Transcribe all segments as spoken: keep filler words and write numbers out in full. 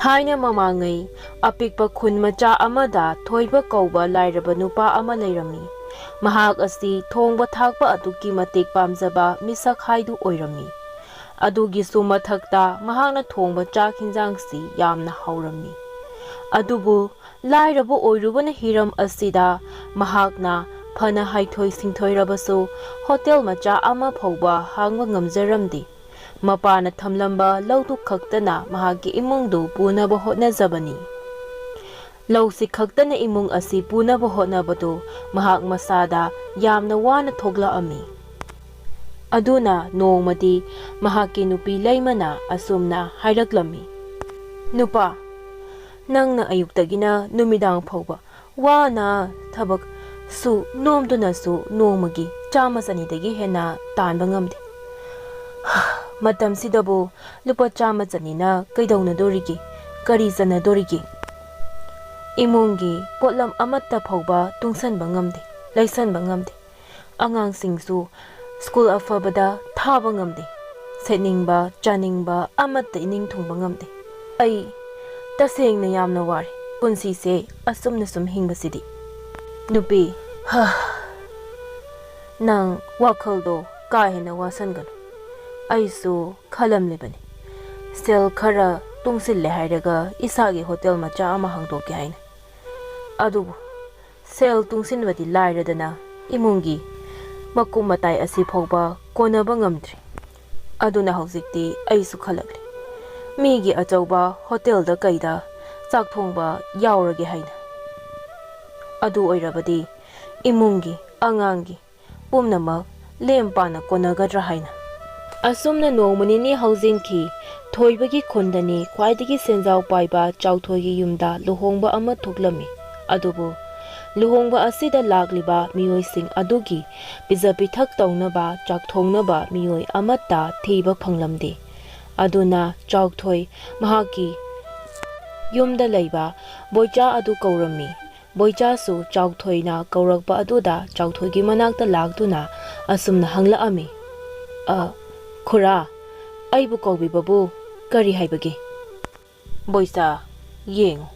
ꯊꯥꯏꯅ ꯃꯃꯥꯡꯉꯩ ꯑꯄꯤꯛꯄ ꯈꯨꯟ ꯃꯆꯥ ꯑꯃꯗ ꯊꯣꯏꯕ ꯀꯧꯕ ꯂꯥꯏꯔꯕ ꯅꯨꯄꯥ ꯑꯃ ꯂꯩꯔꯝꯃꯤ꯫ ꯃꯍꯥꯛ ꯑꯁꯤ ꯊꯣꯡꯕ ꯊꯥꯛꯄ ꯑꯗꯨꯛꯀꯤ ꯃꯇꯤꯛ ꯄꯥꯝꯖꯕ ꯃꯤꯁꯛ ꯍꯥꯏꯗꯨ ꯑꯣꯏꯔꯝꯃꯤ꯫ ꯑꯗꯨꯒꯤꯁꯨ ꯃꯊꯛꯇ ꯃꯍꯥꯛꯅ ꯊꯣꯡꯕ ꯆꯥꯛ ꯍꯤꯟꯖꯥꯡꯁꯤ ꯌꯥꯝꯅ ꯍꯥꯎꯔꯝꯃꯤ꯫ ꯑꯗꯨꯕꯨ ꯂꯥꯏꯔꯕ ꯑꯣꯏꯔꯨꯕꯅ ꯍꯤꯔꯝ ꯑꯁꯤꯗ ꯃꯍꯥꯛꯅ ꯐꯅ ꯍꯩꯊꯣꯏ ꯁꯤꯡꯊꯣꯏꯔꯕꯁꯨ ꯍꯣꯇꯦꯜ ꯃꯆꯥ ꯑꯃ ꯐꯥꯎꯕ ꯍꯥꯡꯕ ꯉꯝꯖꯔꯝꯗꯦ꯫ ꯃꯄꯥꯅ ꯊꯝꯂꯝꯕ ꯂꯧꯗꯨ ꯈꯛꯇꯅ ꯃꯍꯥꯛꯀꯤ ꯏꯃꯨꯡꯗꯨ ꯄꯨꯅꯕ ꯍꯣꯠꯅꯖꯕꯅꯤ꯫ ꯂꯧꯁꯤ ꯈꯛꯇꯅ ꯏꯃꯨꯡ ꯑꯁꯤ ꯄꯨꯅꯕ ꯍꯣꯠꯅꯕꯗꯨ ꯃꯍꯥꯛ ꯃꯁꯥꯗ ꯌꯥꯝꯅ ꯋꯥꯅ ꯊꯣꯛꯂꯛꯑꯝꯃꯤ꯫ ꯑꯗꯨꯅ ꯅꯣꯡꯃꯗꯤ ꯃꯍꯥꯛꯀꯤ ꯅꯨꯄꯤ ꯂꯩꯃꯅ ꯑꯁꯨꯝꯅ ꯍꯥꯏꯔꯛꯂꯝꯃꯤ, "ꯅꯨꯄꯥ, ꯅꯪꯅ ꯑꯌꯨꯛꯇꯒꯤꯅ ꯅꯨꯃꯤꯗꯥꯡ ꯐꯥꯎꯕ ꯋꯥꯅ ꯊꯕꯛ ꯁꯨ ꯅꯣꯝꯗꯨꯅꯁꯨ ꯅꯣꯡꯃꯒꯤ ꯆꯥꯝꯃ ꯆꯅꯤꯗꯒꯤ ꯍꯦꯟꯅ ꯇꯥꯟꯕ ꯉꯝꯗꯦ꯫ ꯃꯇꯝꯁꯤꯗꯕꯨ ꯂꯨꯄꯥ ꯆꯥꯝꯃ ꯆꯅꯤꯅ ꯀꯩꯗꯧꯅꯗꯣꯔꯤꯒꯦ? ꯀꯔꯤ ꯆꯟꯅꯗꯣꯔꯤꯒꯦ? ꯏꯃꯨꯡꯒꯤ ꯄꯣꯠꯂꯝ ꯑꯃꯠꯇ ꯐꯥꯎꯕ ꯇꯨꯡꯁꯟꯕ ꯉꯝꯗꯦ, ꯂꯩꯁꯟꯕ ꯉꯝꯗꯦ꯫ ꯑꯉꯥꯡꯁꯤꯡꯁꯨ ꯁ꯭ꯀꯨꯜ ꯑꯐꯕꯗ ꯊꯥꯕ ꯉꯝꯗꯦ꯫ ꯁꯦꯠꯅꯤꯡꯕ, ꯆꯥꯅꯤꯡꯕ ꯑꯃꯠꯇ ꯏꯅꯤꯡ ꯊꯨꯡꯕ ꯉꯝꯗꯦ꯫ ꯑꯩ ꯇꯁꯦꯡꯅ ꯌꯥꯝꯅ ꯋꯥꯔꯦ ꯄꯨꯟꯁꯤꯁꯦ ꯑꯁꯨꯝꯅ ꯁꯨꯝ ꯍꯤꯡꯕꯁꯤꯗꯤ꯫ ꯅꯨꯄꯤ, ꯍꯥ, ꯅꯪ ꯋꯥꯈꯜꯗꯣ ꯀꯥ ꯍꯦꯟꯅ ꯋꯥꯁꯟꯒꯅꯨ꯫ ꯑꯩꯁꯨ ꯈꯜꯂꯝꯂꯤꯕꯅꯤ, ꯁꯦꯜ ꯈꯔ ꯇꯨꯡꯁꯤꯜꯂꯦ ꯍꯥꯏꯔꯒ ꯏꯁꯥꯒꯤ ꯍꯣꯇꯦꯜ ꯃꯆꯥ ꯑꯃ ꯍꯥꯡꯗꯣꯛꯀꯦ ꯍꯥꯏꯅ꯫ ꯑꯗꯨꯕꯨ ꯁꯦꯜ ꯇꯨꯡꯁꯤꯟꯕꯗꯤ ꯂꯥꯏꯔꯗꯅ ꯏꯃꯨꯡꯒꯤ ꯃꯀꯨꯞ ꯃꯇꯥꯏ ꯑꯁꯤ ꯐꯥꯎꯕ ꯀꯣꯟꯅꯕ ꯉꯝꯗ꯭ꯔꯤ꯫ ꯑꯗꯨꯅ ꯍꯧꯖꯤꯛꯇꯤ ꯑꯩꯁꯨ ꯈꯜꯂꯛꯂꯤ, ꯃꯤꯒꯤ ꯑꯆꯧꯕ ꯍꯣꯇꯦꯜꯗ ꯀꯩꯗ ꯆꯥꯛ ꯊꯣꯡꯕ ꯌꯥꯎꯔꯒꯦ ꯍꯥꯏꯅ꯫ ꯑꯗꯨ ꯑꯣꯏꯔꯕꯗꯤ ꯏꯃꯨꯡꯒꯤ, ꯑꯉꯥꯡꯒꯤ ꯄꯨꯝꯅꯃꯛ ꯂꯦꯝ ꯄꯥꯅ ꯀꯣꯟꯅꯒꯗ꯭ꯔꯥ ꯍꯥꯏꯅ꯫ ꯑꯁꯨꯝꯅ ꯅꯣꯡꯃ ꯅꯤꯅꯤ ꯍꯧꯖꯤꯟꯈꯤ꯫ ꯊꯣꯏꯕꯒꯤ ꯈꯨꯟꯗꯅꯤ ꯈ꯭ꯋꯥꯏꯗꯒꯤ ꯁꯦꯟꯖꯥꯎ ꯄꯥꯏꯕ ꯆꯥꯎꯊꯣꯏꯒꯤ ꯌꯨꯝꯗ ꯂꯨꯍꯣꯡꯕ ꯑꯃ ꯊꯣꯛꯂꯝꯃꯤ꯫ ꯑꯗꯨꯕꯨ ꯂꯨꯍꯣꯡꯕ ꯑꯁꯤꯗ ꯂꯥꯛꯂꯤꯕ ꯃꯤꯑꯣꯏꯁꯤꯡ ꯑꯗꯨꯒꯤ ꯄꯤꯖ ꯄꯤꯊꯛ ꯇꯧꯅꯕ ꯆꯥꯛ ꯊꯣꯡꯅꯕ ꯃꯤꯑꯣꯏ ꯑꯃꯠꯇ ꯊꯤꯕ ꯐꯪꯂꯝꯗꯦ꯫ ꯑꯗꯨꯅ ꯆꯥꯎꯊꯣꯏ ꯃꯍꯥꯛꯀꯤ ꯌꯨꯝꯗ ꯂꯩꯕ ꯕꯣꯏꯆꯥ ꯑꯗꯨ ꯀꯧꯔꯝꯃꯤ꯫ ꯕꯣꯏꯆꯥꯁꯨ ꯆꯥꯎꯊꯣꯏꯅ ꯀꯧꯔꯛꯄ ꯑꯗꯨꯗ ꯆꯥꯎꯊꯣꯏꯒꯤ ꯃꯅꯥꯛꯇ ꯂꯥꯛꯇꯨꯅ ꯑꯁꯨꯝꯅ ꯍꯪꯂꯛꯑꯝꯃꯤ, "ꯑ, ꯈꯨꯔꯥ, ꯑꯩꯕꯨ ꯀꯧꯕꯤꯕꯕꯨ ꯀꯔꯤ ꯍꯥꯏꯕꯒꯦ?" ꯕꯣꯏꯆꯥ, ꯌꯦꯡꯉꯨ,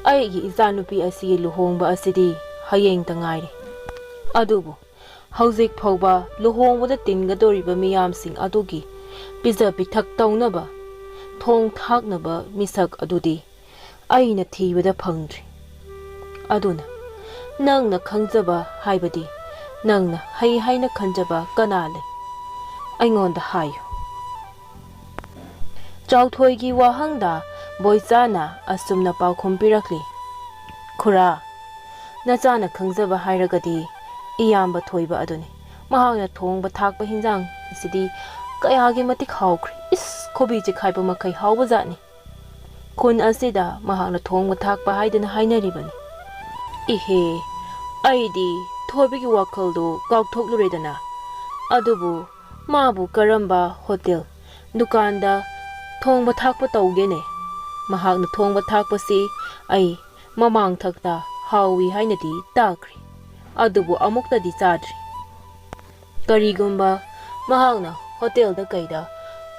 ꯑꯩꯒꯤ ꯏꯆꯥꯅꯨꯄꯤ ꯑꯁꯤꯒꯤ ꯂꯨꯍꯣꯡꯕ ꯑꯁꯤꯗꯤ ꯍꯌꯦꯡꯇ ꯉꯥꯏꯔꯦ꯫ ꯑꯗꯨꯕꯨ ꯍꯧꯖꯤꯛ ꯐꯥꯎꯕ ꯂꯨꯍꯣꯡꯕꯗ ꯇꯤꯟꯒꯗꯧꯔꯤꯕ ꯃꯤꯌꯥꯝꯁꯤꯡ ꯑꯗꯨꯒꯤ ꯄꯤꯖ ꯄꯤꯊꯛ ꯇꯧꯅꯕ ꯊꯣꯡ ꯊꯥꯛꯅꯕ ꯃꯤꯁꯛ ꯑꯗꯨꯗꯤ ꯑꯩꯅ ꯊꯤꯕꯗ ꯐꯪꯗ꯭ꯔꯤ꯫ ꯑꯗꯨꯅ ꯅꯪꯅ ꯈꯪꯖꯕ ꯍꯥꯏꯕꯗꯤ ꯅꯪꯅ ꯍꯩ ꯍꯥꯏꯅ ꯈꯟꯖꯕ ꯀꯅꯥ ꯂꯩ? ꯑꯩꯉꯣꯟꯗ ꯍꯥꯏꯌꯨ꯫ ꯆꯥꯎꯊꯣꯏꯒꯤ ꯋꯥꯍꯪꯗ ꯕꯣꯏꯆꯥꯅ ꯑꯁꯨꯝꯅ ꯄꯥꯎꯈꯨꯝ ꯄꯤꯔꯛꯂꯤ, "ꯈꯨꯔꯥ, ꯅꯆꯥꯅ ꯈꯪꯖꯕ ꯍꯥꯏꯔꯒꯗꯤ ꯏꯌꯥꯝꯕ ꯊꯣꯏꯕ ꯑꯗꯨꯅꯤ꯫ ꯃꯍꯥꯛꯅ ꯊꯣꯡꯕ ꯊꯥꯛꯄ ꯍꯤꯟꯖꯥꯡ ꯑꯁꯤꯗꯤ ꯀꯌꯥꯒꯤ ꯃꯇꯤꯛ ꯍꯥꯎꯈ꯭ꯔꯦ꯫ ꯏꯁ, ꯈꯨꯕꯤ ꯆꯤꯛꯈꯥꯏꯕ ꯃꯈꯩ ꯍꯥꯎꯕꯖꯥꯠꯅꯤ꯫ ꯈꯨꯟ ꯑꯁꯤꯗ ꯃꯍꯥꯛꯅ ꯊꯣꯡꯕ ꯊꯥꯛꯄ ꯍꯥꯏꯗꯨꯅ ꯍꯥꯏꯅꯔꯤꯕꯅꯤ꯫" "ꯏꯍꯦ, ꯑꯩꯗꯤ ꯊꯣꯏꯕꯒꯤ ꯋꯥꯈꯜꯗꯨ ꯀꯥꯎꯊꯣꯛꯂꯨꯔꯦꯗꯅ꯫ ꯑꯗꯨꯕꯨ ꯃꯥꯕꯨ ꯀꯔꯝꯕ ꯍꯣꯇꯦꯜ, ꯗꯨꯀꯥꯟꯗ ꯊꯣꯡꯕ ꯊꯥꯛꯄ ꯇꯧꯒꯦꯅꯦ? ꯃꯍꯥꯛꯅ ꯊꯣꯡꯕ ꯊꯥꯛꯄꯁꯤ ꯑꯩ ꯃꯃꯥꯡꯊꯛꯇ ꯍꯥꯎꯏ ꯍꯥꯏꯅꯗꯤ ꯇꯥꯈ꯭ꯔꯦ, ꯑꯗꯨꯕꯨ ꯑꯃꯨꯛꯇꯗꯤ ꯆꯥꯗ꯭ꯔꯤ꯫ ꯀꯔꯤꯒꯨꯝꯕ ꯃꯍꯥꯛꯅ ꯍꯣꯇꯦꯜꯗ ꯀꯩꯗ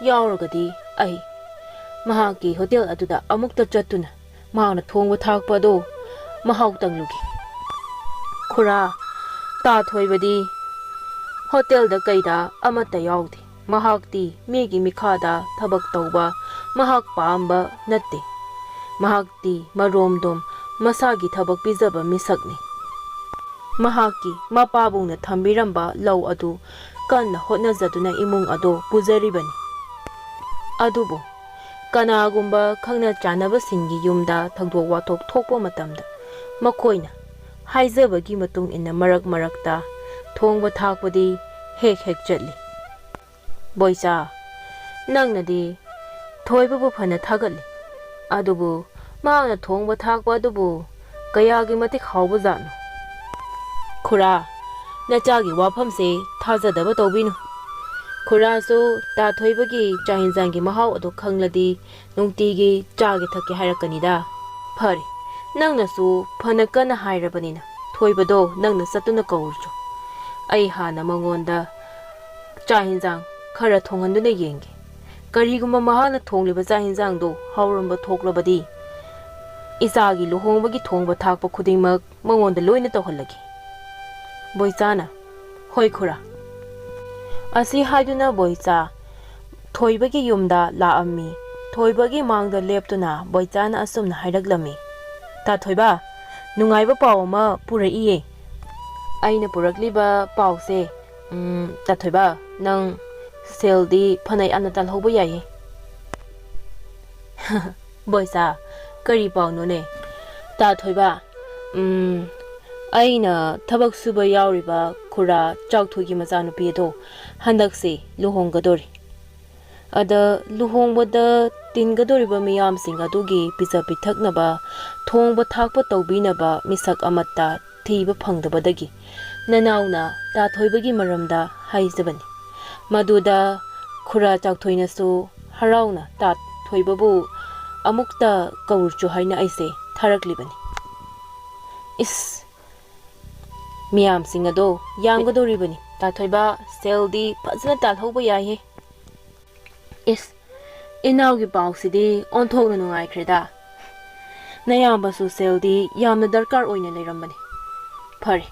ꯌꯥꯎꯔꯒꯗꯤ ꯑꯩ ꯃꯍꯥꯛꯀꯤ ꯍꯣꯇꯦꯜ ꯑꯗꯨꯗ ꯑꯃꯨꯛꯇ ꯆꯠꯇꯨꯅ ꯃꯍꯥꯛꯅ ꯊꯣꯡꯕ ꯊꯥꯛꯄ ꯑꯗꯨ ꯃꯍꯥꯎ ꯇꯪꯂꯨꯒꯦ꯫ ꯈꯨꯔꯥ, ꯇꯥ ꯊꯣꯏꯕꯗꯤ ꯍꯣꯇꯦꯜꯗ ꯀꯩꯗ ꯑꯃꯠꯇ ꯌꯥꯎꯗꯦ꯫ ꯃꯍꯥꯛꯇꯤ ꯃꯤꯒꯤ ꯃꯤꯈꯥꯗ ꯊꯕꯛ ꯇꯧꯕ ꯃꯍꯥꯛ ꯄꯥꯝꯕ ꯅꯠꯇꯦ꯫ ꯃꯍꯥꯛꯇꯤ ꯃꯔꯣꯝꯗꯣꯝ ꯃꯁꯥꯒꯤ ꯊꯕꯛ ꯄꯤꯖꯕ ꯃꯤꯁꯛꯅꯤ꯫ ꯃꯍꯥꯛꯀꯤ ꯃꯄꯥꯕꯨꯡꯅ ꯊꯝꯕꯤꯔꯝꯕ ꯂꯧ ꯑꯗꯨ ꯀꯟꯅ ꯍꯣꯠꯅꯖꯗꯨꯅ ꯏꯃꯨꯡ ꯑꯗꯨ ꯄꯨꯖꯔꯤꯕꯅꯤ꯫ ꯑꯗꯨꯕꯨ ꯀꯅꯥꯒꯨꯝꯕ ꯈꯪꯅ ꯆꯥꯟꯅꯕꯁꯤꯡꯒꯤ ꯌꯨꯝꯗ ꯊꯧꯗꯣꯛ ꯋꯥꯊꯣꯛ ꯊꯣꯛꯄ ꯃꯇꯝꯗ ꯃꯈꯣꯏꯅ ꯍꯥꯏꯖꯕꯒꯤ ꯃꯇꯨꯡ ꯏꯟꯅ ꯃꯔꯛ ꯃꯔꯛꯇ ꯊꯣꯡꯕ ꯊꯥꯛꯄꯗꯤ ꯍꯦꯛ ꯍꯦꯛ ꯆꯠꯂꯤ꯫" "ꯕꯣꯏꯆꯥ, ꯅꯪꯅꯗꯤ ꯊꯣꯏꯕꯕꯨ ꯐꯅ ꯊꯥꯒꯠꯂꯤ, ꯑꯗꯨꯕꯨ ꯃꯍꯥꯛꯅ ꯊꯣꯡꯕ ꯊꯥꯛꯄ ꯑꯗꯨꯕꯨ ꯀꯌꯥꯒꯤ ꯃꯇꯤꯛ ꯍꯥꯎꯕꯖꯥꯠꯅꯣ?" "ꯈꯨꯔꯥ, ꯅꯆꯥꯒꯤ ꯋꯥꯐꯝꯁꯦ ꯊꯥꯖꯗꯕ ꯇꯧꯕꯤꯅꯨ꯫ ꯈꯨꯔꯥꯁꯨ ꯇꯥ ꯊꯣꯏꯕꯒꯤ ꯆꯥꯛ ꯍꯦꯟꯖꯥꯡꯒꯤ ꯃꯍꯥꯎ ꯑꯗꯨ ꯈꯪꯂꯗꯤ ꯅꯨꯡꯇꯤꯒꯤ ꯆꯥꯒꯦ ꯊꯛꯀꯦ ꯍꯥꯏꯔꯛꯀꯅꯤꯗ꯫" "ꯐꯔꯦ, ꯅꯪꯅꯁꯨ ꯐꯅ ꯀꯟꯅ ꯍꯥꯏꯔꯕꯅꯤꯅ ꯊꯣꯏꯕꯗꯣ ꯅꯪꯅ ꯆꯠꯇꯨꯅ ꯀꯧꯔꯨꯆꯣ꯫ ꯑꯩ ꯍꯥꯟꯅ ꯃꯉꯣꯟꯗ ꯆꯥꯛ ꯍꯦꯟꯖꯥꯡ ꯈꯔ ꯊꯣꯡꯍꯟꯗꯨꯅ ꯌꯦꯡꯒꯦ꯫ ꯀꯔꯤꯒꯨꯝꯕ ꯃꯍꯥꯛꯅ ꯊꯣꯡꯂꯤꯕ ꯆꯥꯛ ꯌꯦꯟꯁꯥꯡꯗꯨ ꯍꯥꯎꯔꯝꯕ ꯊꯣꯛꯂꯕꯗꯤ, ꯏꯆꯥꯒꯤ ꯂꯨꯍꯣꯡꯕꯒꯤ ꯊꯣꯡꯕ ꯊꯥꯛꯄ ꯈꯨꯗꯤꯡꯃꯛ ꯃꯉꯣꯟꯗ ꯂꯣꯏꯅ ꯇꯧꯍꯜꯂꯒꯦ꯫ ꯕꯣꯏꯆꯥꯅ, "ꯍꯣꯏ ꯈꯨꯔꯥ"꯫ ꯑꯁꯤ ꯍꯥꯏꯗꯨꯅ ꯕꯣꯏꯆꯥ ꯊꯣꯏꯕꯒꯤ ꯌꯨꯝꯗ ꯂꯥꯛꯑꯝꯃꯤ꯫ ꯊꯣꯏꯕꯒꯤ ꯃꯥꯡꯗ ꯂꯦꯞꯇꯨꯅ ꯕꯣꯏꯆꯥꯅ ꯑꯁꯨꯝꯅ ꯍꯥꯏꯔꯛꯂꯝꯃꯤ, "ꯇꯥ ꯊꯣꯏꯕ, ꯅꯨꯡꯉꯥꯏꯕ ꯄꯥꯎ ꯑꯃ ꯄꯨꯔꯛꯏꯌꯦ꯫ ꯑꯩꯅ ꯄꯨꯔꯛꯂꯤꯕ ꯄꯥꯎꯁꯦ, ꯎꯝ, ꯇꯥ ꯊꯣꯏꯕ, ꯅꯪ ꯁꯦꯜꯗꯤ ꯐꯅ ꯌꯥꯝꯅ ꯇꯥꯜꯍꯧꯕ ꯌꯥꯏꯌꯦ"꯫ ꯕꯣꯏꯆꯥ, ꯀꯔꯤ ꯄꯥꯎꯅꯣꯅꯦ? ꯇꯥ ꯊꯣꯏꯕ, ꯎꯝ, ꯑꯩꯅ ꯊꯕꯛ ꯁꯨꯕ ꯌꯥꯎꯔꯤꯕ ꯈꯨꯔꯥ ꯆꯥꯎꯊꯣꯏꯒꯤ ꯃꯆꯥꯅꯨꯄꯤ ꯑꯗꯣ ꯍꯟꯗꯛꯁꯦ ꯂꯨꯍꯣꯡꯒꯗꯣꯔꯤ꯫ ꯑꯗ ꯂꯨꯍꯣꯡꯕꯗ ꯇꯤꯟꯒꯗꯧꯔꯤꯕ ꯃꯤꯌꯥꯝꯁꯤꯡ ꯑꯗꯨꯒꯤ ꯄꯤꯖ ꯄꯤꯊꯛꯅꯕ, ꯊꯣꯡꯕ ꯊꯥꯛꯄ ꯇꯧꯕꯤꯅꯕ ꯃꯤꯁꯛ ꯑꯃꯠꯇ ꯊꯤꯕ ꯐꯪꯗꯕꯗꯒꯤ ꯅꯅꯥꯎꯅ ꯇꯥ ꯊꯣꯏꯕꯒꯤ ꯃꯔꯝꯗ ꯍꯥꯏꯖꯕꯅꯤ꯫ ꯃꯗꯨꯗ ꯈꯨꯔꯥ ꯆꯥꯎꯊꯣꯏꯅꯁꯨ ꯍꯔꯥꯎꯅ ꯇꯥ ꯊꯣꯏꯕꯕꯨ ꯑꯃꯨꯛꯇ ꯀꯧꯔꯨꯆꯣ ꯍꯥꯏꯅ ꯑꯩꯁꯦ ꯊꯥꯔꯛꯂꯤꯕꯅꯤ꯫ ꯏꯁ, ꯃꯤꯌꯥꯝꯁꯤꯡ ꯑꯗꯣ ꯌꯥꯝꯒꯗꯧꯔꯤꯕꯅꯤ꯫ ꯇꯥ ꯊꯣꯏꯕ, ꯁꯦꯜꯗꯤ ꯐꯖꯅ ꯇꯥꯜꯍꯧꯕ ꯌꯥꯏꯍꯦ꯫ ꯏꯁ, ꯏꯅꯥꯎꯒꯤ ꯄꯥꯎꯁꯤꯗꯤ ꯑꯣꯟꯊꯣꯛꯅ ꯅꯨꯡꯉꯥꯏꯈ꯭ꯔꯦꯗ꯫ ꯅꯌꯥꯝꯕꯁꯨ ꯁꯦꯜꯗꯤ ꯌꯥꯝꯅ ꯗꯔꯀꯥꯔ ꯑꯣꯏꯅ ꯂꯩꯔꯝꯕꯅꯤ꯫ ꯐꯔꯦ,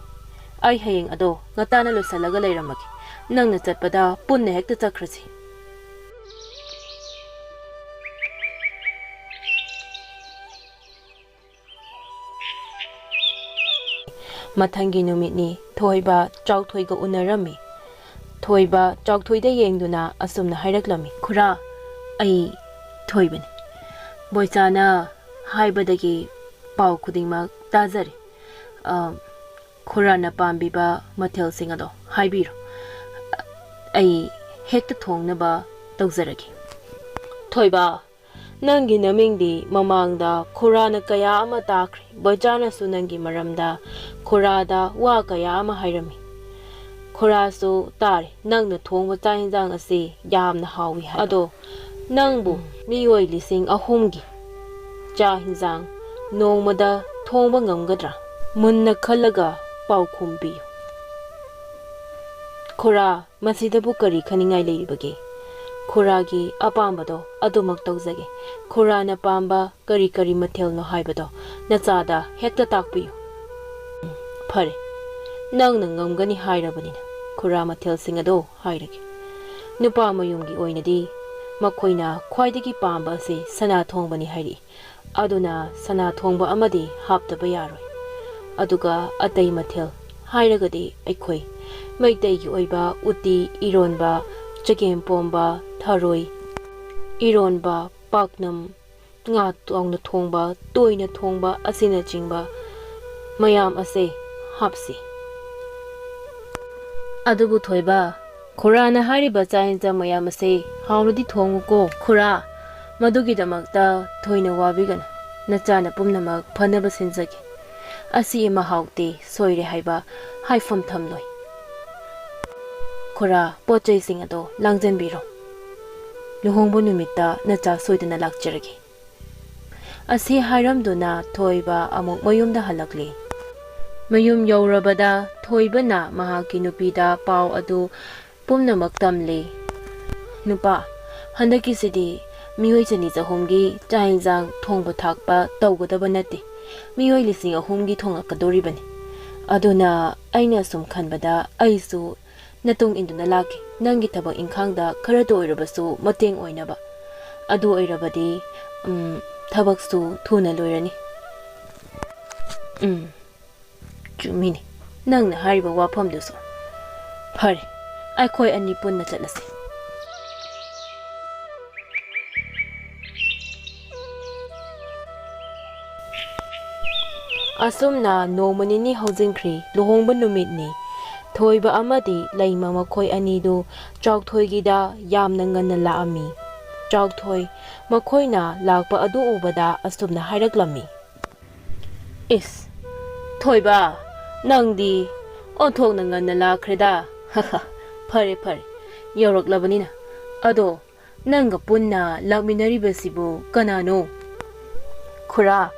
ꯑꯩ ꯍꯌꯦꯡ ꯑꯗꯣ ꯉꯇꯥꯅ ꯂꯣꯏꯁꯤꯜꯂꯒ ꯂꯩꯔꯝꯃꯒꯦ꯫ ꯅꯪꯅ ꯆꯠꯄꯗ ꯄꯨꯟꯅ ꯍꯦꯛꯇ ꯆꯠꯈ꯭ꯔꯁꯤ꯫ ꯃꯊꯪꯒꯤ ꯅꯨꯃꯤꯠꯅꯤ꯫ ꯊꯣꯏꯕ ꯆꯥꯎꯊꯣꯏꯒ ꯎꯅꯔꯝꯃꯤ꯫ ꯊꯣꯏꯕ ꯆꯥꯎꯊꯣꯏꯗ ꯌꯦꯡꯗꯨꯅ ꯑꯁꯨꯝꯅ ꯍꯥꯏꯔꯛꯂꯝꯃꯤ, "ꯈꯨꯔꯥ, ꯑꯩ ꯊꯣꯏꯕꯅꯤ꯫ ꯕꯣꯏꯆꯥꯅ ꯍꯥꯏꯕꯗꯒꯤ ꯄꯥꯎ ꯈꯨꯗꯤꯡꯃꯛ ꯇꯥꯖꯔꯦ꯫ ꯑ, ꯈꯨꯔꯥꯅ ꯄꯥꯝꯕꯤꯕ ꯃꯊꯦꯜꯁꯤꯡ ꯑꯗꯣ ꯍꯥꯏꯕꯤꯔꯣ꯫ ꯑꯩ ꯍꯦꯛꯇ ꯊꯣꯡꯅꯕ ꯇꯧꯖꯔꯒꯦ"꯫ ꯊꯣꯏꯕ, ꯅꯪꯒꯤ ꯅꯃꯤꯡꯗꯤ ꯃꯃꯥꯡꯗ ꯈꯨꯔꯥꯅ ꯀꯌꯥ ꯑꯃ ꯇꯥꯈ꯭ꯔꯦ꯫ ꯕꯣꯏꯆꯥꯅꯁꯨ ꯅꯪꯒꯤ ꯃꯔꯝꯗ ꯈꯨꯔꯥꯗ ꯋꯥ ꯀꯌꯥ ꯑꯃ ꯍꯥꯏꯔꯝꯃꯤ꯫ ꯈꯨꯔꯥꯁꯨ ꯇꯥꯔꯦ, ꯅꯪꯅ ꯊꯣꯡꯕ ꯆꯥꯛ ꯌꯦꯟꯁꯥꯡ ꯑꯁꯤ ꯌꯥꯝꯅ ꯍꯥꯎꯏ ꯍꯥꯏ꯫ ꯑꯗꯣ ꯅꯪꯕꯨ ꯃꯤꯑꯣꯏ ꯂꯤꯁꯤꯡ ꯑꯍꯨꯝꯒꯤ ꯆꯥꯛ ꯌꯦꯟꯁꯥꯡ ꯅꯣꯡꯃꯗ ꯊꯣꯡꯕ ꯉꯝꯒꯗ꯭ꯔꯥ? ꯃꯨꯟꯅ ꯈꯜꯂꯒ ꯄꯥꯎꯈꯨꯝ ꯄꯤꯌꯨ꯫ ꯈꯨꯔꯥ, ꯃꯁꯤꯗꯕꯨ ꯀꯔꯤ ꯈꯟꯅꯤꯡꯉꯥꯏ ꯂꯩꯔꯤꯕꯒꯦ? ꯈꯨꯔꯥꯒꯤ ꯑꯄꯥꯝꯕꯗꯣ ꯑꯗꯨꯃꯛ ꯇꯧꯖꯒꯦ꯫ ꯈꯨꯔꯥꯅ ꯄꯥꯝꯕ ꯀꯔꯤ ꯀꯔꯤ ꯃꯊꯦꯜꯅꯣ ꯍꯥꯏꯕꯗꯣ ꯅꯆꯥꯗ ꯍꯦꯛꯇ ꯇꯥꯛꯄꯤꯌꯨ꯫ "ꯎꯝ, ꯐꯔꯦ, ꯅꯪꯅ ꯉꯝꯒꯅꯤ ꯍꯥꯏꯔꯕꯅꯤꯅ ꯈꯨꯔꯥ ꯃꯊꯦꯜꯁꯤꯡ ꯑꯗꯣ ꯍꯥꯏꯔꯒꯦ꯫ ꯅꯨꯄꯥ ꯃꯌꯨꯝꯒꯤ ꯑꯣꯏꯅꯗꯤ ꯃꯈꯣꯏꯅ ꯈ꯭ꯋꯥꯏꯗꯒꯤ ꯄꯥꯝꯕ ꯑꯁꯤ ꯁꯅꯥ ꯊꯣꯡꯕꯅꯤ ꯍꯥꯏꯔꯛꯏ꯫ ꯑꯗꯨꯅ ꯁꯅꯥ ꯊꯣꯡꯕ ꯑꯃꯗꯤ ꯍꯥꯞꯇꯕ ꯌꯥꯔꯣꯏ꯫ ꯑꯗꯨꯒ ꯑꯇꯩ ꯃꯊꯦꯜ ꯍꯥꯏꯔꯒꯗꯤ ꯑꯩꯈꯣꯏ ꯃꯩꯇꯩꯒꯤ ꯑꯣꯏꯕ ꯎꯇꯤ, ꯏꯔꯣꯟꯕ, ꯆꯒꯦꯝꯄꯣꯝꯕ, ꯊꯔꯣꯏ ꯏꯔꯣꯟꯕ, ꯄꯥꯛꯅꯝ, ꯉꯥ ꯇꯥꯎꯅ ꯊꯣꯡꯕ, ꯇꯣꯏꯅ ꯊꯣꯡꯕ ꯑꯁꯤꯅꯆꯤꯡꯕ ꯃꯌꯥꯝ ꯑꯁꯦ ꯍꯥꯞꯁꯤ꯫ ꯑꯗꯨꯕꯨ ꯊꯣꯏꯕ, ꯈꯨꯔꯥꯅ ꯍꯥꯏꯔꯤꯕ ꯆꯥꯛ ꯌꯦꯟꯁꯥꯡ ꯃꯌꯥꯝ ꯑꯁꯦ ꯍꯥꯎꯅꯗꯤ ꯊꯣꯡꯉꯨꯀꯣ꯫ ꯈꯨꯔꯥ, ꯃꯗꯨꯒꯤꯗꯃꯛꯇ ꯊꯣꯏꯅ ꯋꯥꯕꯤꯒꯅꯨ꯫ ꯅꯆꯥꯅ ꯄꯨꯝꯅꯃꯛ ꯐꯅꯕ ꯁꯤꯟꯖꯒꯦ꯫ ꯑꯁꯤ ꯑꯃ ꯍꯥꯎꯇꯦ, ꯁꯣꯏꯔꯦ ꯍꯥꯏꯕ ꯍꯥꯏꯐꯝ ꯊꯝꯂꯣꯏ꯫ ꯈꯨꯔꯥ, ꯄꯣꯠ ꯆꯩꯁꯤꯡ ꯑꯗꯣ ꯂꯥꯡꯖꯟꯕꯤꯔꯣ꯫ ꯂꯨꯍꯣꯡꯕ ꯅꯨꯃꯤꯠꯇ ꯅꯆꯥ ꯁꯣꯏꯗꯅ ꯂꯥꯛꯆꯔꯒꯦ꯫ ꯑꯁꯤ ꯍꯥꯏꯔꯝꯗꯨꯅ ꯊꯣꯏꯕ ꯑꯃꯨꯛ ꯃꯌꯨꯝꯗ ꯍꯜꯂꯛꯂꯦ꯫ ꯃꯌꯨꯝ ꯌꯧꯔꯕꯗ ꯊꯣꯏꯕꯅ ꯃꯍꯥꯛꯀꯤ ꯅꯨꯄꯤꯗ ꯄꯥꯎ ꯑꯗꯨ ꯄꯨꯝꯅꯃꯛ ꯇꯝꯂꯦ꯫ "ꯅꯨꯄꯥ, ꯍꯟꯗꯛꯀꯤꯁꯤꯗꯤ ꯃꯤꯑꯣꯏ ꯆꯅꯤ ꯆꯍꯨꯝꯒꯤ ꯆꯥꯛ ꯌꯦꯟꯁꯥꯡ ꯊꯣꯡꯕ ꯊꯥꯛꯄ ꯇꯧꯒꯗꯕ ꯅꯠꯇꯦ꯫ ꯃꯤꯑꯣꯏ ꯂꯤꯁꯤꯡ ꯑꯍꯨꯝꯒꯤ ꯊꯣꯡꯂꯛꯀꯗꯣꯔꯤꯕꯅꯤ꯫ ꯑꯗꯨꯅ ꯑꯩꯅ ꯁꯨꯝ ꯈꯟꯕꯗ ꯑꯩꯁꯨ ꯅꯇꯨꯡ ꯏꯟꯗꯨꯅ ꯂꯥꯛꯀꯦ꯫ ꯅꯪꯒꯤ ꯊꯕꯛ ꯏꯪꯈꯥꯡꯗ ꯈꯔꯇ ꯑꯣꯏꯔꯕꯁꯨ ꯃꯇꯦꯡ ꯑꯣꯏꯅꯕ꯫ ꯑꯗꯨ ꯑꯣꯏꯔꯕꯗꯤ, ꯎꯝ, ꯊꯕꯛꯁꯨ ꯊꯨꯅ ꯂꯣꯏꯔꯅꯤ꯫" "ꯎꯝ, ꯆꯨꯝꯃꯤꯅꯦ ꯅꯪꯅ ꯍꯥꯏꯔꯤꯕ ꯋꯥꯐꯝꯗꯨꯁꯨ꯫ ꯐꯔꯦ, ꯑꯩꯈꯣꯏ ꯑꯅꯤ ꯄꯨꯟꯅ ꯆꯠꯂꯁꯤ꯫" ꯑꯁꯨꯝꯅ ꯅꯣꯡꯃ ꯅꯤꯅꯤ ꯍꯧꯖꯤꯟꯈ꯭ꯔꯦ꯫ ꯂꯨꯍꯣꯡꯕ ꯅꯨꯃꯤꯠꯅꯤ꯫ ꯊꯣꯏꯕ ꯑꯃꯗꯤ ꯂꯩꯃ ꯃꯈꯣꯏ ꯑꯅꯤꯗꯨ ꯆꯥꯎꯊꯣꯏꯒꯤꯗ ꯌꯥꯝꯅ ꯉꯟꯅ ꯂꯥꯛꯑꯝꯃꯤ꯫ ꯆꯥꯎꯊꯣꯏ ꯃꯈꯣꯏꯅ ꯂꯥꯛꯄ ꯑꯗꯨ ꯎꯕꯗ ꯑꯁꯨꯝꯅ ꯍꯥꯏꯔꯛꯂꯝꯃꯤ꯫ "ꯏꯁ, ꯊꯣꯏꯕ, ꯅꯪꯗꯤ ꯑꯣꯟꯊꯣꯛꯅ ꯉꯟꯅ ꯂꯥꯛꯈ꯭ꯔꯦꯗ꯫" "ꯐꯔꯦ, ꯐꯔꯦ, ꯌꯧꯔꯛꯂꯕꯅꯤꯅ꯫ ꯑꯗꯣ ꯅꯪꯒ ꯄꯨꯟꯅ ꯂꯥꯛꯃꯤꯟꯅꯔꯤꯕꯁꯤꯕꯨ ꯀꯅꯥꯅꯣ?" "ꯈꯨꯔꯥ,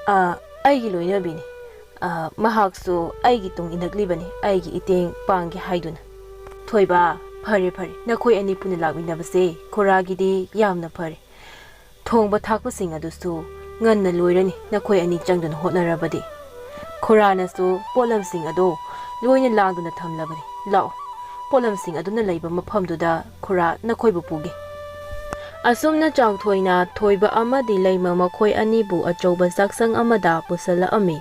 ꯑ, ꯑꯩꯒꯤ ꯂꯣꯏꯅꯕꯤꯅꯤ꯫ ꯑ, ꯃꯍꯥꯛꯁꯨ ꯑꯩꯒꯤ ꯇꯨꯡ ꯏꯜꯂꯛꯂꯤꯕꯅꯤ, ꯑꯩꯒꯤ ꯏꯇꯦꯡ ꯄꯥꯡꯒꯦ ꯍꯥꯏꯗꯨꯅ꯫" "ꯊꯣꯏꯕ, "ꯐꯔꯦ, ꯐꯔꯦ, ꯅꯈꯣꯏ ꯑꯅꯤ ꯄꯨꯟꯅ ꯂꯥꯛꯃꯤꯟꯅꯕꯁꯦ ꯈꯨꯔꯥꯒꯤꯗꯤ ꯌꯥꯝꯅ ꯐꯔꯦ꯫ ꯊꯣꯡꯕ ꯊꯥꯛꯄꯁꯤꯡ ꯑꯗꯨꯁꯨ ꯉꯟꯅ ꯂꯣꯏꯔꯅꯤ, ꯅꯈꯣꯏ ꯑꯅꯤ ꯆꯪꯗꯨꯅ ꯍꯣꯠꯅꯔꯕꯗꯤ꯫ ꯈꯨꯔꯥꯅꯁꯨ ꯄꯣꯠꯂꯝꯁꯤꯡ ꯑꯗꯨ ꯂꯣꯏꯅ ꯂꯥꯡꯗꯨꯅ ꯊꯝꯂꯕꯅꯤ꯫ ꯂꯥꯛꯑꯣ, ꯄꯣꯠꯂꯝꯁꯤꯡ ꯑꯗꯨꯅ ꯂꯩꯕ ꯃꯐꯝꯗꯨꯗ ꯈꯨꯔꯥ ꯅꯈꯣꯏꯕꯨ ꯄꯨꯒꯦ꯫" ꯑꯁꯨꯝꯅ ꯆꯥꯎꯊꯣꯏꯅ ꯊꯣꯏꯕ ꯑꯃꯗꯤ ꯂꯩꯃ ꯃꯈꯣꯏ ꯑꯅꯤꯕꯨ ꯑꯆꯧꯕ ꯆꯥꯛꯁꯪ ꯑꯃꯗ ꯄꯨꯁꯜꯂꯛꯑꯝꯃꯤ꯫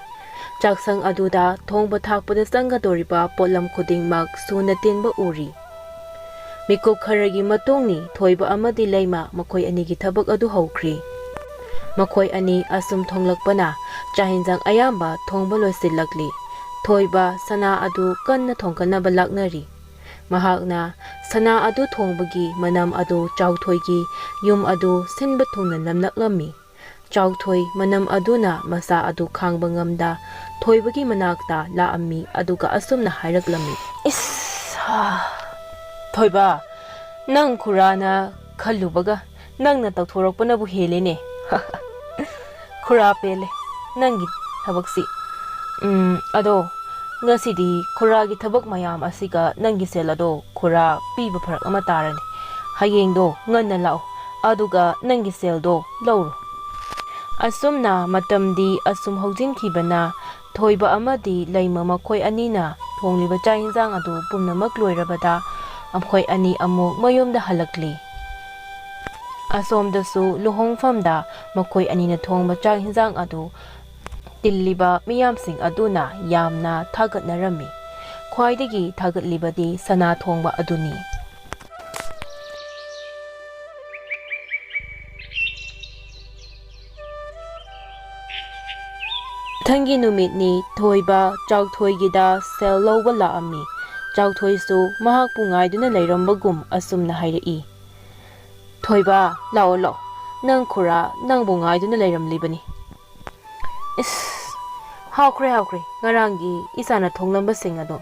ꯆꯥꯛꯁꯪ ꯑꯗꯨꯗ ꯊꯣꯡꯕ ꯊꯥꯛꯄꯗ ꯆꯪꯒꯗꯧꯔꯤꯕ ꯄꯣꯠꯂꯝ ꯈꯨꯗꯤꯡꯃꯛ ꯁꯨꯅ ꯇꯤꯟꯕ ꯎꯔꯤ꯫ ꯃꯤꯀꯨꯞ ꯈꯔꯒꯤ ꯃꯇꯨꯡꯅꯤ ꯊꯣꯏꯕ ꯑꯃꯗꯤ ꯂꯩꯃ ꯃꯈꯣꯏ ꯑꯅꯤꯒꯤ ꯊꯕꯛ ꯑꯗꯨ ꯍꯧꯈ꯭ꯔꯤ꯫ ꯃꯈꯣꯏ ꯑꯅꯤ ꯑꯁꯨꯝ ꯊꯣꯡꯂꯛꯄꯅ ꯆꯥꯛ ꯍꯦꯟꯖꯥꯡ ꯑꯌꯥꯝꯕ ꯊꯣꯡꯕ ꯂꯣꯏꯁꯤꯜꯂꯛꯂꯤ꯫ ꯊꯣꯏꯕ ꯁꯅꯥ ꯑꯗꯨ ꯀꯟꯅ ꯊꯣꯡꯒꯠꯅꯕ ꯂꯥꯛꯅꯔꯤ꯫ ꯃꯍꯥꯛꯅ ꯁꯅꯥ ꯑꯗꯨ ꯊꯣꯡꯕꯒꯤ ꯃꯅꯝ ꯑꯗꯨ ꯆꯥꯎꯊꯣꯏꯒꯤ ꯌꯨꯝ ꯑꯗꯨ ꯁꯤꯟꯕ ꯊꯨꯡꯅ ꯅꯝꯂꯛꯂꯝꯃꯤ꯫ ꯆꯥꯎꯊꯣꯏ ꯃꯅꯝ ꯑꯗꯨꯅ ꯃꯁꯥ ꯑꯗꯨ ꯈꯥꯡꯕ ꯉꯝꯗ ꯊꯣꯏꯕꯒꯤ ꯃꯅꯥꯛꯇ ꯂꯥꯛꯑꯝꯃꯤ, ꯑꯗꯨꯒ ꯑꯁꯨꯝꯅ ꯍꯥꯏꯔꯛꯂꯝꯃꯤ꯫ "ꯏꯁ! ꯍꯥ! ꯊꯣꯏꯕ, ꯅꯪ ꯈꯨꯔꯥꯅ ꯈꯜꯂꯨꯕꯒ ꯅꯪꯅ ꯇꯧꯊꯣꯔꯛꯄꯅꯕꯨ ꯍꯦꯜꯂꯦꯅꯦ꯫" "ꯈꯨꯔꯥ ꯄꯦꯜꯂꯦ ꯅꯪꯒꯤ ꯊꯕꯛꯁꯤ꯫ ꯎꯝ, ꯑꯗꯣ ꯉꯁꯤꯗꯤ ꯈꯨꯔꯥꯒꯤ ꯊꯕꯛ ꯃꯌꯥꯝ ꯑꯁꯤꯒ ꯅꯪꯒꯤ ꯁꯦꯜ ꯑꯗꯣ ꯈꯨꯔꯥ ꯄꯤꯕ ꯐꯔꯛ ꯑꯃ ꯇꯥꯔꯅꯤ꯫ ꯍꯌꯦꯡꯗꯣ ꯉꯟꯅ ꯂꯥꯛꯑꯣ, ꯑꯗꯨꯒ ꯅꯪꯒꯤ ꯁꯦꯜꯗꯣ ꯂꯧꯔꯣ꯫" ꯑꯁꯨꯝꯅ ꯃꯇꯝꯗꯤ ꯑꯁꯨꯝ ꯍꯧꯖꯤꯟꯈꯤꯕꯅ ꯊꯣꯏꯕ ꯑꯃꯗꯤ ꯂꯩꯃ ꯃꯈꯣꯏ ꯑꯅꯤꯅ ꯊꯣꯡꯂꯤꯕ ꯆꯥꯛ ꯏꯟꯁꯥꯡ ꯑꯗꯨ ꯄꯨꯝꯅꯃꯛ ꯂꯣꯏꯔꯕꯗ ꯃꯈꯣꯏ ꯑꯅꯤ ꯑꯃꯨꯛ ꯃꯌꯨꯝꯗ ꯍꯜꯂꯛꯂꯤ꯫ ꯑꯁꯣꯝꯗꯁꯨ ꯂꯨꯍꯣꯡꯐꯝꯗ ꯃꯈꯣꯏ ꯑꯅꯤꯅ ꯊꯣꯡꯕ ꯆꯥꯛ ꯏꯟꯁꯥꯡ ꯑꯗꯨ ꯇꯤꯜꯂꯤꯕ ꯃꯤꯌꯥꯝꯁꯤꯡ ꯑꯗꯨꯅ ꯌꯥꯝꯅ ꯊꯥꯒꯠꯅꯔꯝꯃꯤ꯫ ꯈ꯭ꯋꯥꯏꯗꯒꯤ ꯊꯥꯒꯠꯂꯤꯕꯗꯤ ꯁꯅꯥ ꯊꯣꯡꯕ ꯑꯗꯨꯅꯤ꯫ ꯃꯊꯪꯒꯤ ꯅꯨꯃꯤꯠꯅꯤ ꯊꯣꯏꯕ ꯆꯥꯎꯊꯣꯏꯒꯤꯗ ꯁꯦꯜ ꯂꯧꯕ ꯂꯥꯛꯑꯝꯃꯤ꯫ ꯆꯥꯎꯊꯣꯏꯁꯨ ꯃꯍꯥꯛꯄꯨ ꯉꯥꯏꯗꯨꯅ ꯂꯩꯔꯝꯕꯒꯨꯝ ꯑꯁꯨꯝꯅ ꯍꯥꯏꯔꯛꯏ, "ꯊꯣꯏꯕ, ꯂꯥꯛꯑꯣ, ꯂꯥꯛꯑꯣ꯫ ꯅꯪ ꯈꯨꯔꯥ ꯅꯪꯕꯨ ꯉꯥꯏꯗꯨꯅ ꯂꯩꯔꯝꯂꯤꯕꯅꯤ꯫" "ꯏꯁ, ꯍꯥꯎꯈ꯭ꯔꯦ, ꯍꯥꯎꯈ꯭ꯔꯦ꯫ ꯉꯔꯥꯡꯒꯤ ꯏꯆꯥꯅ ꯊꯣꯡꯂꯝꯕꯁꯤꯡ ꯑꯗꯣ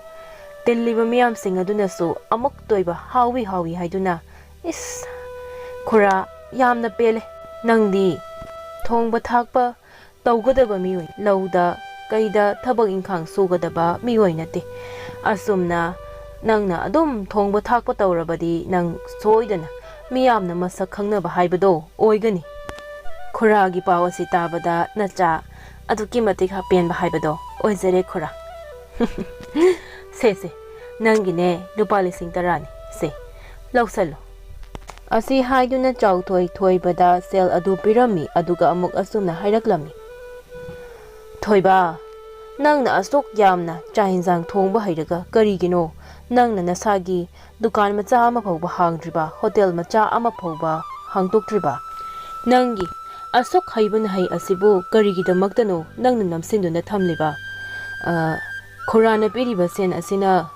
ꯇꯤꯜꯂꯤꯕ ꯃꯤꯌꯥꯝꯁꯤꯡ ꯑꯗꯨꯅꯁꯨ ꯑꯃꯨꯛꯇ ꯑꯣꯏꯕ ꯍꯥꯎꯏ, ꯍꯥꯎꯏ ꯍꯥꯏꯗꯨꯅ꯫ ꯏꯁ, ꯈꯨꯔꯥ, ꯌꯥꯝꯅ ꯄꯦꯜꯂꯦ꯫ ꯅꯪꯗꯤ ꯊꯣꯡꯕ ꯊꯥꯛꯄ ꯇꯧꯒꯗꯕ ꯃꯤꯑꯣꯏ, ꯂꯧꯗ ꯀꯩꯗ ꯊꯕꯛ ꯏꯪꯈꯥꯡ ꯁꯨꯒꯗꯕ ꯃꯤꯑꯣꯏ ꯅꯠꯇꯦ꯫" ꯑꯁꯨꯝꯅ ꯅꯪꯅ ꯑꯗꯨꯝ ꯊꯣꯡꯕ ꯊꯥꯛꯄ ꯇꯧꯔꯕꯗꯤ ꯅꯪ ꯁꯣꯏꯗꯅ ꯃꯤꯌꯥꯝꯅ ꯃꯁꯛ ꯈꯪꯅꯕ ꯍꯥꯏꯕꯗꯣ ꯑꯣꯏꯒꯅꯤ꯫ ꯈꯨꯔꯥꯒꯤ ꯄꯥꯎ ꯑꯁꯤ ꯇꯥꯕꯗ ꯅꯆꯥ ꯑꯗꯨꯛꯀꯤ ꯃꯇꯤꯛ ꯍꯥꯄꯦꯟꯕ ꯍꯥꯏꯕꯗꯣ ꯑꯣꯏꯖꯔꯦ ꯈꯨꯔꯥ꯫ ꯁꯦ ꯁꯦ, ꯅꯪꯒꯤꯅꯦ ꯂꯨꯄꯥ ꯂꯤꯁꯤꯡ ꯇꯔꯥꯅꯤ꯫ ꯁꯦ, ꯂꯧꯁꯜꯂꯣ꯫ ꯑꯁꯤ ꯍꯥꯏꯗꯨꯅ ꯆꯥꯎꯊꯣꯏ ꯊꯣꯏꯕꯗ ꯁꯦꯜ ꯑꯗꯨ ꯄꯤꯔꯝꯃꯤ, ꯑꯗꯨꯒ ꯑꯃꯨꯛ ꯑꯁꯨꯝꯅ ꯍꯥꯏꯔꯛꯂꯝꯃꯤ: "ꯊꯣꯏꯕ, ꯅꯪꯅ ꯑꯁꯨꯛ ꯌꯥꯝꯅ ꯆꯥꯛ ꯏꯟꯁꯥꯡ ꯊꯣꯡꯕ ꯍꯩꯔꯒ ꯀꯔꯤꯒꯤꯅꯣ ꯅꯪꯅ ꯅꯁꯥꯒꯤ ꯗꯨꯀꯥꯟ ꯃꯆꯥ ꯑꯃ ꯐꯥꯎꯕ ꯍꯥꯡꯗ꯭ꯔꯤꯕ, ꯍꯣꯇꯦꯜ ꯃꯆꯥ ꯑꯃ ꯐꯥꯎꯕ ꯍꯥꯡꯗꯣꯛꯇ꯭ꯔꯤꯕ? ꯅꯪꯒꯤ ꯑꯁꯨꯛ ꯍꯩꯕ ꯅꯍꯩ ꯑꯁꯤꯕꯨ ꯀꯔꯤꯒꯤꯗꯃꯛꯇꯅꯣ ꯅꯪꯅ ꯅꯝꯁꯤꯟꯗꯨꯅ ꯊꯝꯂꯤꯕ? ꯑ, ꯈꯨꯔꯥꯅ ꯄꯤꯔꯤꯕ ꯁꯦꯟ ꯑꯁꯤꯅ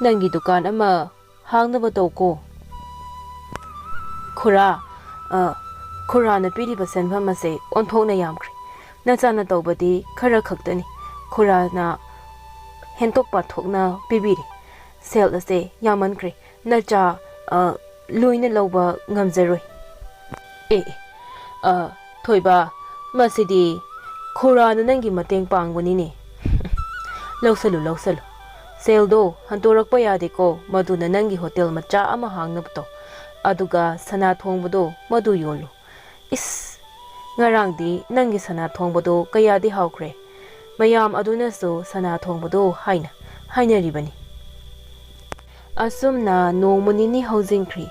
ꯅꯪꯒꯤ ꯗꯨꯀꯥꯟ ꯑꯃ ꯍꯥꯡꯅꯕ ꯇꯧꯀꯣ꯫" "ꯈꯨꯔꯥ, ꯑ, ꯈꯨꯔꯥꯅ ꯄꯤꯔꯤꯕ ꯁꯦꯟꯐꯝ ꯑꯁꯦ ꯑꯣꯟꯊꯣꯛꯅ ꯌꯥꯝꯈ꯭ꯔꯦ꯫ ꯅꯆꯥꯅ ꯇꯧꯕꯗꯤ ꯈꯔ ꯈꯛꯇꯅꯤ꯫ ꯈꯨꯔꯥꯅ ꯍꯦꯟꯇꯣꯛ ꯄꯥꯊꯣꯛꯅ ꯄꯤꯕꯤꯔꯤ꯫ ꯁꯦꯜ ꯑꯁꯦ ꯌꯥꯝꯃꯟꯈ꯭ꯔꯦ꯫ ꯅꯆꯥ, ꯑ, ꯂꯣꯏꯅ ꯂꯧꯕ ꯉꯝꯖꯔꯣꯏ꯫" "ꯑꯦ, ꯑꯦ, ꯑ, ꯊꯣꯏꯕ, ꯃꯁꯤꯗꯤ ꯈꯨꯔꯥꯅ ꯅꯪꯒꯤ ꯃꯇꯦꯡ ꯄꯥꯡꯕꯅꯤꯅꯦ꯫" "ꯂꯧꯁꯜꯂꯨ, ꯂꯧꯁꯜꯂꯨ꯫ ꯁꯦꯜꯗꯣ ꯍꯟꯇꯣꯔꯛꯄ ꯌꯥꯗꯦꯀꯣ, ꯃꯗꯨꯅ ꯅꯪꯒꯤ ꯍꯣꯇꯦꯜ ꯃꯆꯥ ꯑꯃ ꯍꯥꯡꯅꯕ ꯇꯧ꯫ ꯑꯗꯨꯒ ꯁꯅꯥ ꯊꯣꯡꯕꯗꯣ ꯃꯗꯨ ꯌꯣꯜꯂꯨ꯫ ꯏꯁ, ꯉꯔꯥꯡꯗꯤ ꯅꯪꯒꯤ ꯁꯅꯥ ꯊꯣꯡꯕꯗꯣ ꯀꯌꯥꯗꯤ ꯍꯥꯎꯈ꯭ꯔꯦ꯫ ꯃꯌꯥꯝ ꯑꯗꯨꯅꯁꯨ ꯁꯅꯥ ꯊꯣꯡꯕꯗꯣ ꯍꯥꯏꯅ ꯍꯥꯏꯅꯔꯤꯕꯅꯤ꯫" ꯑꯁꯨꯝꯅ ꯅꯣꯡꯃ ꯅꯤꯅꯤ ꯍꯧꯖꯤꯟꯈ꯭ꯔꯤ꯫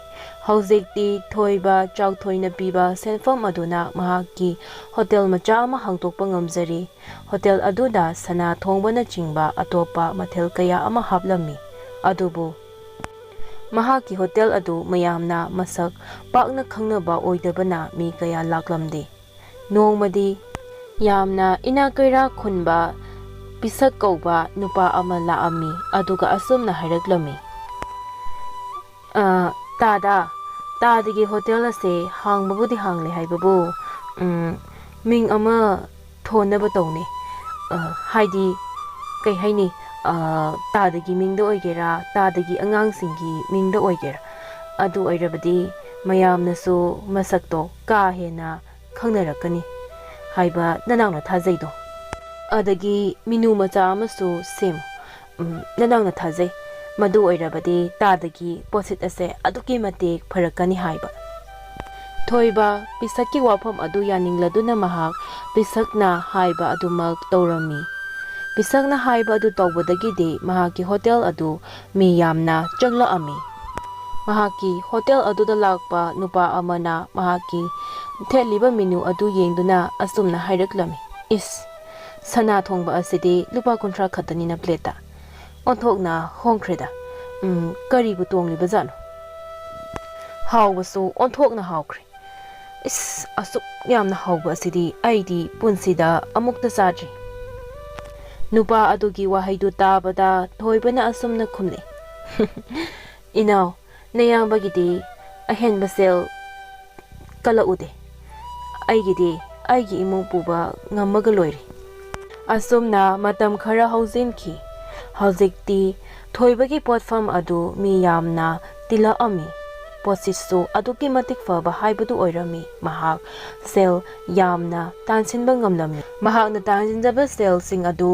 ꯍꯧꯖꯤꯛꯇꯤ ꯊꯣꯏꯕ ꯆꯥꯎꯊꯣꯏꯅ ꯄꯤꯕ ꯁꯦꯟꯐꯝ ꯑꯗꯨꯅ ꯃꯍꯥꯛꯀꯤ ꯍꯣꯇꯦꯜ ꯃꯆꯥ ꯑꯃ ꯍꯥꯡꯗꯣꯛꯄ ꯉꯝꯖꯔꯤ꯫ ꯍꯣꯇꯦꯜ ꯑꯗꯨꯗ ꯁꯅꯥ ꯊꯣꯡꯕꯅꯆꯤꯡꯕ ꯑꯇꯣꯞꯄ ꯃꯊꯦꯜ ꯀꯌꯥ ꯑꯃ ꯍꯥꯞꯂꯝꯃꯤ꯫ ꯑꯗꯨꯕꯨ ꯃꯍꯥꯛꯀꯤ ꯍꯣꯇꯦꯜ ꯑꯗꯨ ꯃꯌꯥꯝꯅ ꯃꯁꯛ ꯄꯥꯛꯅ ꯈꯪꯅꯕ ꯑꯣꯏꯗꯕꯅ ꯃꯤ ꯀꯌꯥ ꯂꯥꯛꯂꯝꯗꯦ꯫ ꯅꯣꯡꯃꯗꯤ ꯌꯥꯝꯅ ꯏꯅꯥꯛ ꯀꯩꯔꯥꯛ ꯈꯨꯟꯕ ꯄꯤꯁꯛ ꯀꯧꯕ ꯅꯨꯄꯥ ꯑꯃ ꯂꯥꯛꯑꯝꯃꯤ, ꯑꯗꯨꯒ ꯑꯁꯨꯝꯅ ꯍꯥꯏꯔꯛꯂꯝꯃꯤ: "ꯑ, ꯇꯥꯗ, ꯇꯥꯗꯒꯤ ꯍꯣꯇꯦꯜ ꯑꯁꯦ ꯍꯥꯡꯕꯕꯨꯗꯤ ꯍꯥꯡꯂꯦ ꯍꯥꯏꯕꯕꯨ, ꯎꯝ, ꯃꯤꯡ ꯑꯃ ꯊꯣꯟꯅꯕ ꯇꯧꯅꯤ꯫ ꯑ, ꯍꯥꯏꯗꯤ, ꯀꯩ ꯍꯥꯏꯅꯤ, ꯑ, ꯇꯥꯗꯒꯤ ꯃꯤꯡꯗ ꯑꯣꯏꯒꯦꯔꯥ, ꯇꯥꯗꯒꯤ ꯑꯉꯥꯡꯁꯤꯡꯒꯤ ꯃꯤꯡꯗ ꯑꯣꯏꯒꯦꯔꯥ, ꯑꯗꯨ ꯑꯣꯏꯔꯕꯗꯤ ꯃꯌꯥꯝꯅꯁꯨ ꯃꯁꯛꯇꯣ ꯀꯥ ꯍꯦꯟꯅ ꯈꯪꯅꯔꯛꯀꯅꯤ ꯍꯥꯏꯕ ꯅꯅꯥꯎꯅ ꯊꯥꯖꯩꯗꯣ꯫ ꯑꯗꯒꯤ ꯃꯤꯅꯨ ꯃꯆꯥ ꯑꯃꯁꯨ ꯁꯦꯝꯃꯨ꯫ ꯎꯝ, ꯅꯅꯥꯎꯅ ꯊꯥꯖꯩ꯫ ꯃꯗꯨ ꯑꯣꯏꯔꯕꯗꯤ ꯇꯥꯗꯒꯤ ꯄꯣꯠꯁꯤꯠ ꯑꯁꯦ ꯑꯗꯨꯛꯀꯤ ꯃꯇꯤꯛ ꯐꯔꯛꯀꯅꯤ ꯍꯥꯏꯕ꯫ ꯊꯣꯏꯕ ꯄꯤꯁꯛꯀꯤ ꯋꯥꯐꯝ ꯑꯗꯨ ꯌꯥꯅꯤꯡꯂꯗꯨꯅ ꯃꯍꯥꯛ ꯄꯤꯁꯛꯅ ꯍꯥꯏꯕ ꯑꯗꯨꯃꯛ ꯇꯧꯔꯝꯃꯤ꯫ ꯄꯤꯁꯛꯅ ꯍꯥꯏꯕ ꯑꯗꯨ ꯇꯧꯕꯗꯒꯤꯗꯤ ꯃꯍꯥꯛꯀꯤ ꯍꯣꯇꯦꯜ ꯑꯗꯨ ꯃꯤ ꯌꯥꯝꯅ ꯆꯪꯂꯛꯑꯝꯃꯤ꯫ ꯃꯍꯥꯛꯀꯤ ꯍꯣꯇꯦꯜ ꯑꯗꯨꯗ ꯂꯥꯛꯄ ꯅꯨꯄꯥ ꯑꯃꯅ ꯃꯍꯥꯛꯀꯤ ꯊꯦꯠꯂꯤꯕ ꯃꯦꯅꯨ ꯑꯗꯨ ꯌꯦꯡꯗꯨꯅ ꯑꯁꯨꯝꯅ ꯍꯥꯏꯔꯛꯂꯝꯃꯤ, "ꯏꯁ, ꯁꯅꯥ ꯊꯣꯡꯕ ꯑꯁꯤꯗꯤ ꯂꯨꯄꯥ ꯀꯨꯟꯊ꯭ꯔꯥ ꯈꯛꯇꯅꯤꯅ ꯄ꯭ꯂꯦꯠꯇ꯫ ꯑꯣꯟꯊꯣꯛꯅ ꯍꯣꯡꯈ꯭ꯔꯦꯗ꯫ ꯎꯝ, ꯀꯔꯤꯕꯨ ꯇꯣꯡꯂꯤꯕꯖꯥꯠꯅꯣ? ꯍꯥꯎꯕꯁꯨ ꯑꯣꯟꯊꯣꯛꯅ ꯍꯥꯎꯈ꯭ꯔꯦ꯫ ꯏꯁ, ꯑꯁꯨꯛ ꯌꯥꯝꯅ ꯍꯥꯎꯕ ꯑꯁꯤꯗꯤ ꯑꯩꯗꯤ ꯄꯨꯟꯁꯤꯗ ꯑꯃꯨꯛꯇ ꯆꯥꯗ꯭ꯔꯤ꯫" ꯅꯨꯄꯥ ꯑꯗꯨꯒꯤ ꯋꯥꯍꯩꯗꯨ ꯇꯥꯕꯗ ꯊꯣꯏꯕꯅ ꯑꯁꯨꯝꯅ ꯈꯨꯝꯂꯦ, "ꯏꯅꯥꯎ, ꯅꯌꯥꯝꯕꯒꯤꯗꯤ ꯑꯍꯦꯟꯕ ꯁꯦꯜ ꯀꯜꯂꯛꯎꯗꯦ꯫ ꯑꯩꯒꯤꯗꯤ ꯑꯩꯒꯤ ꯏꯃꯨꯡ ꯄꯨꯕ ꯉꯝꯃꯒ ꯂꯣꯏꯔꯦ꯫" ꯑꯁꯨꯝꯅ ꯃꯇꯝ ꯈꯔ ꯍꯧꯖꯤꯟꯈꯤ꯫ ꯍꯧꯖꯤꯛꯇꯤ ꯊꯣꯏꯕꯒꯤ ꯄꯣꯠꯐꯝ ꯑꯗꯨ ꯃꯤ ꯌꯥꯝꯅ ꯇꯤꯜꯂꯛꯑꯝꯃꯤ꯫ ꯄꯣꯠꯁꯤꯠꯁꯨ ꯑꯗꯨꯛꯀꯤ ꯃꯇꯤꯛ ꯐꯕ ꯍꯥꯏꯕꯗꯨ ꯑꯣꯏꯔꯝꯃꯤ꯫ ꯃꯍꯥꯛ ꯁꯦꯜ ꯌꯥꯝꯅ ꯇꯥꯟꯁꯤꯟꯕ ꯉꯝꯂꯝꯃꯤ꯫ ꯃꯍꯥꯛꯅ ꯇꯥꯟꯁꯤꯟꯖꯕ ꯁꯦꯜꯁꯤꯡ ꯑꯗꯨ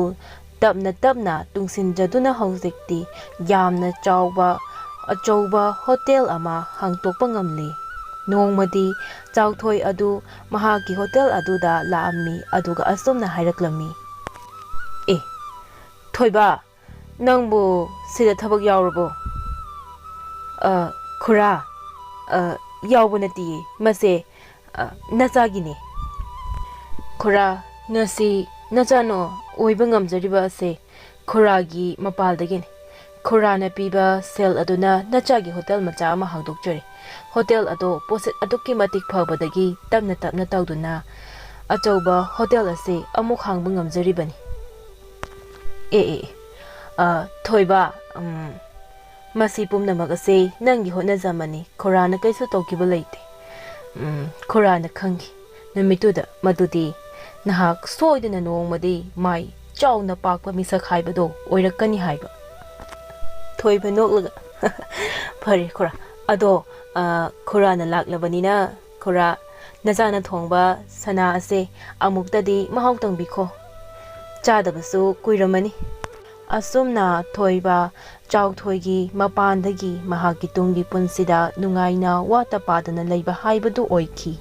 ꯇꯞꯅ ꯇꯞꯅ ꯇꯨꯡꯁꯤꯟꯖꯗꯨꯅ ꯍꯧꯖꯤꯛꯇꯤ ꯌꯥꯝꯅ ꯆꯥꯎꯕ, ꯑꯆꯧꯕ ꯍꯣꯇꯦꯜ ꯑꯃ ꯍꯥꯡꯗꯣꯛꯄ ꯉꯝꯂꯤ꯫ ꯅꯣꯡꯃꯗꯤ ꯆꯥꯎꯊꯣꯏ ꯑꯗꯨ ꯃꯍꯥꯛꯀꯤ ꯍꯣꯇꯦꯜ ꯑꯗꯨꯗ ꯂꯥꯛꯑꯝꯃꯤ, ꯑꯗꯨꯒ ꯑꯁꯨꯝꯅ ꯍꯥꯏꯔꯛꯂꯝꯃꯤ, "ꯑꯦ, ꯊꯣꯏꯕ, ꯅꯪꯕꯨ ꯁꯤꯗ ꯊꯕꯛ ꯌꯥꯎꯔꯕꯣ?" "ꯑ, ꯈꯨꯔꯥ, ꯑ, ꯌꯥꯎꯕ ꯅꯠꯇꯤꯌꯦ, ꯃꯁꯦ, ꯑ, ꯅꯆꯥꯒꯤꯅꯦ꯫ ꯈꯨꯔꯥ, ꯉꯁꯤ ꯅꯆꯥꯅ ꯑꯣꯏꯕ ꯉꯝꯖꯔꯤꯕ ꯑꯁꯦ ꯈꯨꯔꯥꯒꯤ ꯃꯄꯥꯜꯗꯒꯤꯅꯤ꯫ ꯈꯨꯔꯥꯅ ꯄꯤꯕ ꯁꯦꯜ ꯑꯗꯨꯅ ꯅꯆꯥꯒꯤ ꯍꯣꯇꯦꯜ ꯃꯆꯥ ꯑꯃ ꯍꯥꯡꯗꯣꯛꯆꯔꯦ꯫ ꯍꯣꯇꯦꯜ ꯑꯗꯣ ꯄꯣꯠꯁꯤꯠ ꯑꯗꯨꯛꯀꯤ ꯃꯇꯤꯛ ꯐꯕꯗꯒꯤ ꯇꯞꯅ ꯇꯞꯅ ꯇꯧꯗꯨꯅ ꯑꯆꯧꯕ ꯍꯣꯇꯦꯜ ꯑꯁꯤ ꯑꯃꯨꯛ ꯍꯥꯡꯕ ꯉꯝꯖꯔꯤꯕꯅꯤ꯫" "ꯑꯦ, ꯑꯦ, ꯑꯦ, ꯑ, ꯊꯣꯏꯕ, ꯎꯝ, ꯃꯁꯤ ꯄꯨꯝꯅꯃꯛ ꯑꯁꯤ ꯅꯪꯒꯤ ꯍꯣꯠꯅꯖꯃꯅꯤ꯫ ꯈꯨꯔꯥꯅ ꯀꯩꯁꯨ ꯇꯧꯈꯤꯕ ꯂꯩꯇꯦ꯫ ꯎꯝ, ꯈꯨꯔꯥꯅ ꯈꯪꯈꯤ ꯅꯨꯃꯤꯠꯇꯨꯗ ꯃꯗꯨꯗꯤ ꯅꯍꯥꯛ ꯁꯣꯏꯗꯅ ꯅꯣꯡꯃꯗꯤ ꯃꯥꯏ ꯆꯥꯎꯅ ꯄꯥꯛꯄ ꯃꯤꯁꯛ ꯍꯥꯏꯕꯗꯣ ꯑꯣꯏꯔꯛꯀꯅꯤ ꯍꯥꯏꯕ꯫" ꯊꯣꯏꯕ ꯅꯣꯛꯂꯒ, "ꯐꯔꯦ ꯈꯨꯔꯥ, ꯑꯗꯣ, ꯑ, ꯈꯨꯔꯥꯅ ꯂꯥꯛꯂꯕꯅꯤꯅ ꯈꯨꯔꯥ, ꯅꯆꯥꯅ ꯊꯣꯡꯕ ꯁꯅꯥ ꯑꯁꯦ ꯑꯃꯨꯛꯇꯗꯤ ꯃꯍꯥꯎ ꯇꯪꯕꯤꯈꯣ꯫ ꯆꯥꯗꯕꯁꯨ ꯀꯨꯏꯔꯝꯃꯅꯤ꯫" ꯑꯁꯨꯝꯅ ꯊꯣꯏꯕ ꯆꯥꯎꯊꯣꯏꯒꯤ ꯃꯄꯥꯟꯗꯒꯤ ꯃꯍꯥꯛꯀꯤ ꯇꯨꯡꯒꯤ ꯄꯨꯟꯁꯤꯗ ꯅꯨꯡꯉꯥꯏꯅ ꯋꯥꯠꯇ ꯄꯥꯗꯅ ꯂꯩꯕ ꯍꯥꯏꯕꯗꯨ ꯑꯣꯏꯈꯤ꯫